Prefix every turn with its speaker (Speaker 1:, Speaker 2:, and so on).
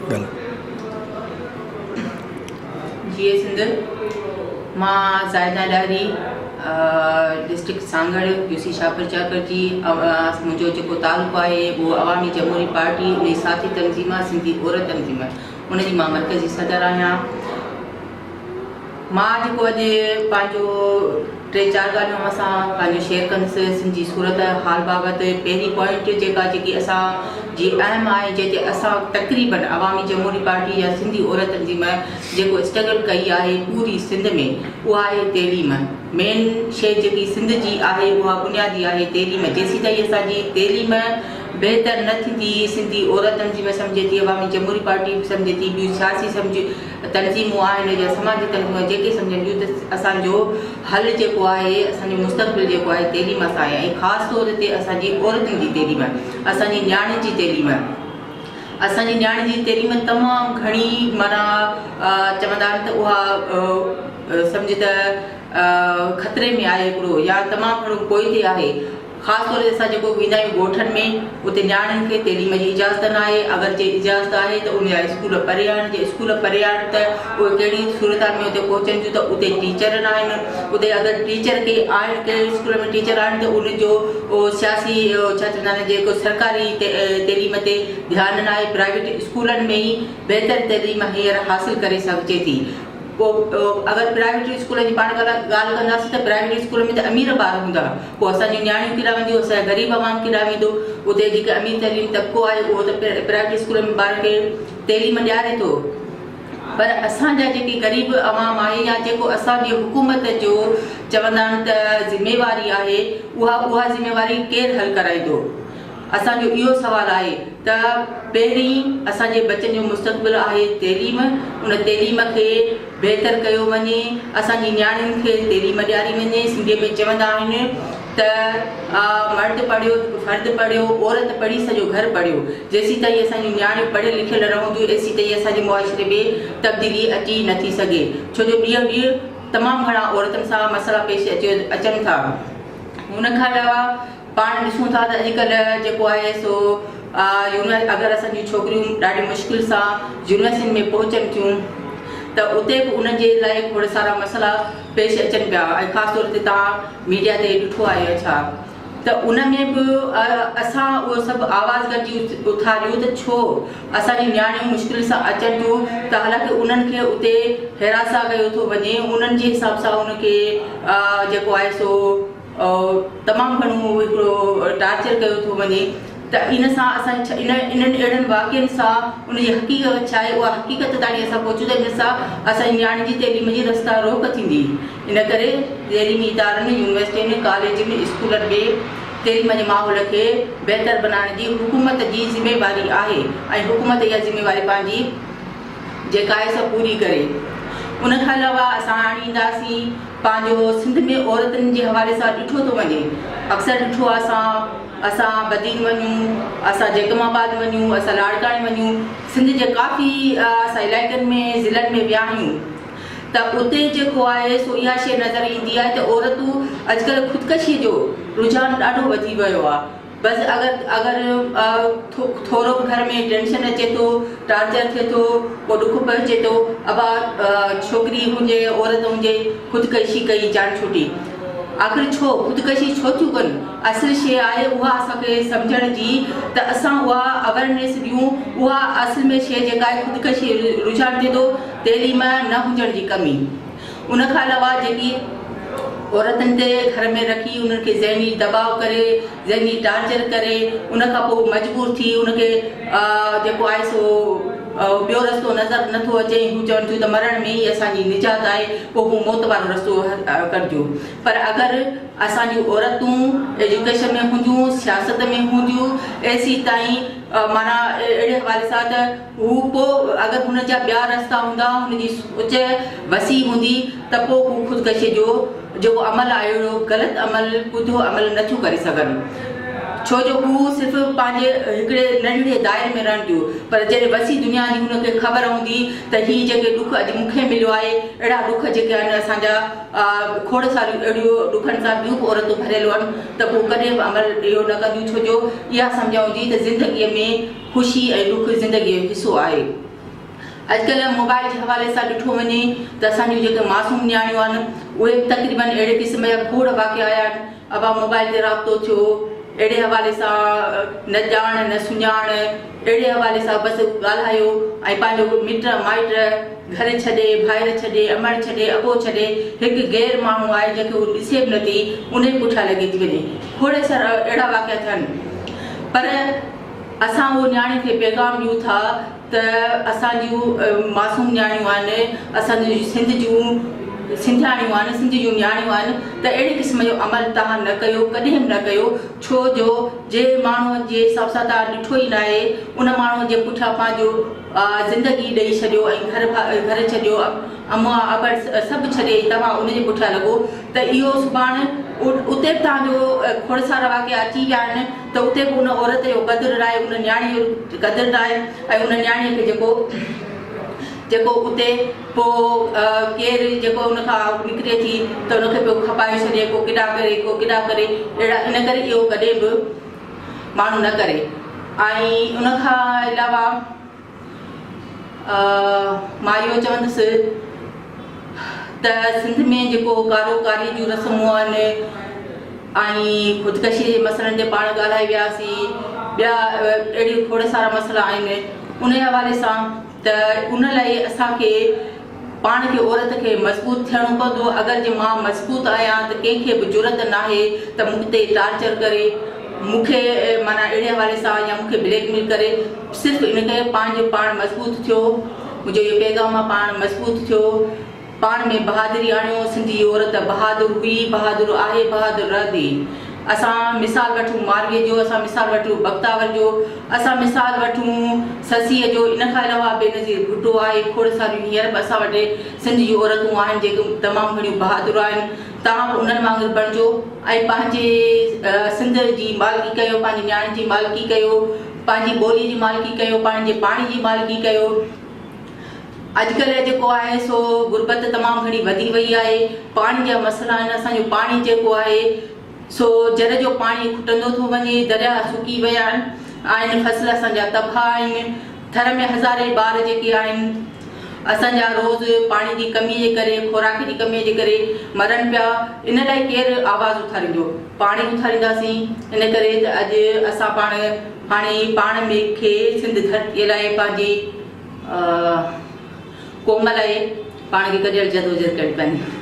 Speaker 1: ڳالهايو.
Speaker 2: جيئي سنڌ مان Zahida Dahri district Sanghar U C Shahpur Chakar جي منهنجو جيڪو تعلق آهي اهو عوامي جمهوري پارٽي ان جي ساٿي تنظيم آهي سنڌي عورت تنظيم ان جي مان مرڪزي صدر آهيان. مان جيڪو اڄ پنهنجو ٽي چار ڳالهيون اوهان سان پنهنجو شيئر ڪندس سنڌ جي صورت حال بابت پهرين پوائنٽ جيڪا جيڪي اسان جي اهم آهي جنهن تي اسان تقريبن عوامي جمهوري پارٽي يا سنڌي عورت تنظيم جيڪو اسٽرگل ڪئي آهي پوري سنڌ ۾ اها آهي تعليم مين شيء جيڪي سنڌ جي آهي اها بنيادي آهي تعليم جيسيتائين اسان جي تعليم بهتر نه ٿيندي سنڌي عورت تنظيم سمجهي ٿي عوامي جمهوري پارٽي به سمجهي ٿي ٻيون سياسي سمجهي تنظيمون آهن يا سماجي تنظيمون آهن جيڪي سمجهن ٿيون ته اسان جو حل جيڪو آهي اسان جو مستقبل جيڪو آهي تعليم سان آهي ۽ خاص طور تي اسان جي عورتن جي تعليم اسان جي نياڻين جي تعليم اسان جي نياڻين جي تعليم تمام گهڻي معنيٰ چوندا آهن ته اها سمجهه ته خطري ۾ آهي هڪڙو يا تمام گهڻو پوئتي آهي خاص طور تي اسان جيڪو ويندا آهيون ڳوٺن ۾ اتي نياڻين کي تعليم جي اجازت ناهي اگر جي اجازت آهي ته ان جا اسڪول پري آهن جي اسڪول پري آهن ته اهي ڪهڙي صورتحال ۾ اتي پهچن ٿيون ته اتي ٽيچر ناهن اتي اگر ٽيچر ڪي آهن ڪهڙي اسڪول ۾ ٽيچر آهن ته ان جو سياسي ڇا چوندا آهن جيڪو سرڪاري تعليم تي ڌيان ناهي پرائيويٽ اسڪولن ۾ ئي بهتر تعليم هينئر حاصل ڪري سگهجي ٿي. پوء اگر پرائيويٽ اسڪولن جي پاڻ ڳالهه ڪنداسين ته پرائيويٽ اسڪول ۾ ته امير ٻار هوندا پوء اسان جون نياڻيون ڪيڏانهن وينديون اسان جا غريب عوام ڪيڏانهن ويندو اتي جيڪي امير ترين طبقو آهي اهو ته پرائيويٽ اسڪولن ۾ ٻارن کي تعليم ڏياري ٿو پر اسان جا جيڪي غريب عوام آهي يا جيڪو اسان جي حڪومت جو چوندا آهن ته ذميواري آهي اها اها ذميواري ڪير حل ڪرائيندو اسان جو اهو سوال آهي ته پهرين اسان جي ٻچن جو مستقبل آهي تعليم، ان تعليم کي بهتر ڪيو وڃي، اسان جي نياڻين کي تعليم ڏياري وڃي، سنڌيء ۾ چوندا آهن ته مرد پڙهيو فرد پڙهيو، عورت پڙهي سڄو گهر پڙهيو، جيسيتائين اسان جون نياڻيون پڙهيل لکيل نه هونديون ايسيتائين اسان جي معاشري ۾ تبديلي اچي نه ٿي سگهي، ڇو جو ڏينهون ڏينهن تمام گهڻا عورتن سان مسئلا پيش اچن ٿا. ان کان علاوه پاڻ ڏسون ٿا ته اڄڪلهه جيڪو آهي سو اگر اسان جون ڇوڪريون ڏاڍي مشڪل سان يونيورسٽين ۾ پهچن ٿيون ته اتي به انهن جي لاء کوڙ سارا مسئلا پيش اچن پيا ۽ خاص طور تي توهان ميڊيا تي ڏٺو آهي يا ڇا ته ان ۾ به اسان اهو سڀ آواز گڏجي اٿاريو ته ڇو اسان جون نياڻيون مشڪل سان اچن ٿيون ته حالانڪه انهن کي اتي حراسان ڪيو ٿو وڃي انهن جي حساب سان ان کي جيڪو آهي سو تمام گهڻو هڪڙو ٽارچر ڪيو ٿو وڃي ته ان سان اسان ان انهن اهڙن واقعن سان ان جي حقيقت ڇا آهي اها حقيقت تائين اسان پهچون ته ان سان اسان جي نياڻين جي تعليم جي رستا روڪ ٿيندي ان ڪري تعليمي ادارن يونيورسٽين ڪاليجن اسڪولن ۾ تعليم جي ماحول کي بهتر بنائڻ جي حڪومت جي ذميواري آهي ۽ حڪومت اها ذميواري پنهنجي جيڪا آهي سا پوري ڪري ان کان علاوه اسان آڻينداسين پنهنجو سنڌ ۾ عورتن جي حوالي سان ڏٺو ٿو وڃي اڪثر ڏٺو آهي اسان اسان بدين وڃون اسان جيڪب آباد وڃون اسان لاڙڪاڻي وڃون سنڌ جي ڪافي اسان علائقن ۾ ضلعن ۾ ويا آهيون ته اتي جيڪو آهي سو اها شيء نظر ايندي آهي ته عورتون اڄڪلهه خودڪشي جو رجحان ڏاڍو وڌي ويو آهي بس اگر اگر ٿورو به گهر ۾ ٽينشن اچي ٿو ٽارچر ٿئي ٿو ڪو ڏک پهچي ٿو ابا ڇوڪري هجي عورت هجي خودڪشي ڪئي جان ڇٽي آخر ڇو خودڪشي ڇو ٿيون ڪن اصل شي آهي اها اسان کي سمجهڻ جي ته اسان اها اويرنيس ڏيون اها اصل ۾ شي جيڪا آهي خودڪشي رجحان ٿئي ٿو تعليم نه هجڻ جي ڪمي ان کان علاوه جيڪي عورتن تي گهر ۾ رکي انهن کي ذهني دٻاء ڪري ذهني ٽارچر ڪري ان کان پوء مجبور ٿي ان کي جيڪو آهي سو ٻيو رستو نظر نٿو اچي ۽ هو چون ٿيون ته مرڻ ۾ ئي اسان جي نجات آهي پوء هو موت وارو رستو ڪڍجو پر اگر اسان جون عورتون ايجوڪيشن ۾ هونديون سياست ۾ هونديون ايسيتائين معنيٰ اهڙي حوالي سان ته هو پوء اگر هن جا ٻيا رستا هوندا، هن جي سوچ وسيع هوندي ته پوء هو خودڪشيء جو جيڪو عمل آهي اهڙو غلط عمل، ڪڌو عمل نه ٿيون ڪري سگهن. ڇو جو هو صرف پنهنجي هڪڙي ننڍڙي دائري ۾ رهن ٿيون پر جڏهن وسيع دنيا جي هن کي خبر هوندي ته هي جيڪي ڏک اڄ مون کي مليو آهي اهڙا ڏک جيڪي آهن اسان جا کوڙ ساريون اهڙيون ڏکن سان ٻيون به عورتون ڀريل هئن ته پوء ڪڏهن به عمل اهو نه ڪنديون ڇو جو اها سمجهه هوندي ته زندگيء ۾ خوشي ۽ ڏک زندگيء جو حصو آهي. اڄڪلهه موبائل جي حوالي سان ڏٺو وڃي ته اسان جون جيڪي معصوم نياڻيون آهن اهي به تقريبن اهڙي قسم جا کوڙ واقعا آيا آهن ابا موبائل تي رابطو ٿيو اهڙي حوالي سان نه ڄاڻ نه سڃاڻ اهڙي حوالي سان بس ڳالهايو ۽ پنهنجو مٽ مائٽ گهر ڇڏي ڀائر ڇڏي امڙ ڇڏي ابو ڇڏي هڪ غير ماڻهو آهي جنهن کي هو ڏسي به نٿي ان جي پٺيان لڳي ٿي وڃي کوڙ سارا اهڙا واقعا ٿين پر اسان اهو نياڻي کي پيغام ڏيون ٿا ته اسان جون معصوم نياڻيون آهن، اسان جون سنڌ جون سنڌياڻيون آهن، سنڌ جون نياڻيون آهن ته اهڙي قسم جو عمل توهان نه ڪيو، ڪڏهن به نه ڪيو، ڇو جو جنهن ماڻهوء جي حساب سان توهان ڏٺو ئي ناهي، ان ماڻهوء جي پٺيان پنهنجو زندگي ڏئي ڇڏيو ۽ گهر گهر ڇڏيو، امان ابڙ سڀ ڇڏي توهان ان جي پٺيان لڳو ته اهو سڀاڻ اتي به توهان جو کوڙ سارا واقعا اچي ويا آهن. ته اتي به ان عورت جو قدر ناهي، ان نياڻي جو قدر ناهي ۽ ان نياڻي کي جيڪو جيڪو اتي پوء ڪير جيڪو ان کان نڪري ٿي ته ان کي پيو کپائي ڇڏي، ڪو ڪيڏانهن ڪري، ڪو ڪيڏانهن ڪري، اهڙا ان ڪري اهو ڪڏهن به ماڻهو نه ڪري ۽ ان کان علاوه مان اهو چوندس ته سنڌ ۾ جيڪو ڪارو ڪاري جون رسمون آهن ۽ خودڪشي جي مسئلن تي پاڻ ڳالهائي وياسين ٻيا اهڙي کوڙ سارا مسئلا آهن ان حوالي سان ته ان لاء اسان کي پاڻ کي عورت کي مضبوط ٿيڻو پوندو اگر جي مان مضبوط آهيان ته ڪنهن کي به جرئت ناهي ته مون تي ٽارچر ڪري مون کي معنيٰ اهڙي حوالي سان يا مون کي بليڪ ميل ڪري صرف ان ڪري پنهنجو پاڻ مضبوط ٿيو منهنجو اهو پيغام آهي پاڻ مضبوط ٿيو پاڻ ۾ بهادري آڻيو سنڌي عورت بهادر هئي بهادر آهي بهادر رهندي اسان مثال وٺون مارويء جو، اسان مثال وٺون بختاور جو، اسان مثال وٺون سسيء جو، ان کان علاوه بينظير ڀٽو آهي، کوڙ ساريون هينئر به اسان وٽ سنڌ جون عورتون آهن جيڪي تمام گهڻيون بهادر آهن، توهان به انهن وانگر بڻجو ۽ پنهنجي سنڌ جي مالڪي ڪيو، پنهنجي نياڻين جي مالڪي ڪيو، پنهنجي ٻوليء جي مالڪي ڪيو، پنهنجي پاڻي جي مالڪي ڪيو. اڄڪلهه جيڪو آهي سو غربت تمام گهڻي وڌي وئي آهي، پاڻي جا مسئلا آهن، اسان جو پاڻي جيڪو آهي سو جر جو پاڻي کٽندو ٿو وڃي، درياهه سڪي ويا آهن، فصل اسان جا تباهه آهن، ٿر ۾ هزارين ٻار جيڪي آهن اسان جا روز پاڻي جي ڪمي جي ڪري خوراڪ جي ڪمي جي ڪري مرن پيا، ان لاء ڪير آواز اٿاريندو؟ پاڻ ئي اٿارينداسين، ان ڪري ته اڄ اسان پاڻ هاڻي پاڻ ۾ کي سنڌ ڌرتي لاء پنهنجي قوم لاء پاڻ کي گڏيل جدوجهد ڪرڻي پوندي.